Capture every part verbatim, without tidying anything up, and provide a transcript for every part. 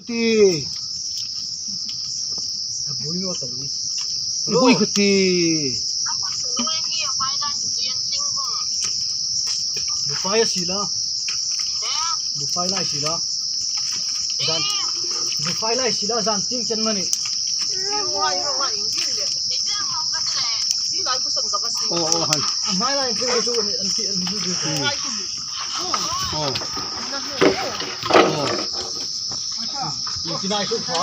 Ti. A bui naw ta lu. Bui ka ti. Bufai a sila. Bufai lai sila. Zan. Bufai lai sila zan ting chen mani. Oh, oh, han. Mai lai ting chu an ti an ti. Oh. Oh. Ni ti nai chu kha.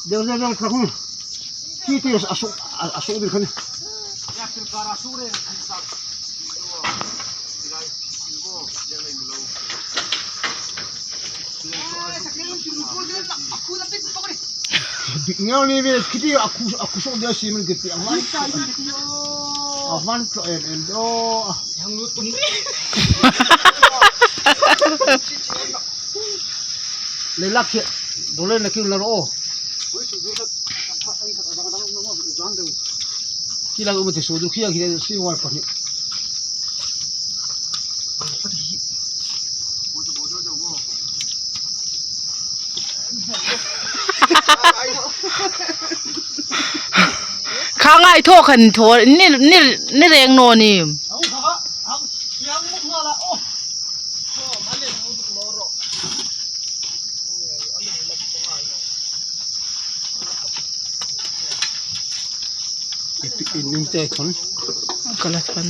Deu, deu, deu, ka khung. Ki ti a suk, a, a suk dir khan. Bik ngau ni ve, kiti a khu, a khu suk dia si man kiti a man. A man to em em do. Le lak khe, dole na kil na ro. Kila um te so du khia khia si wal pa ni. Kha ngai thaw khan thaw, ni, ni, ni reng naw ni. In, in te thon. Ka la thon.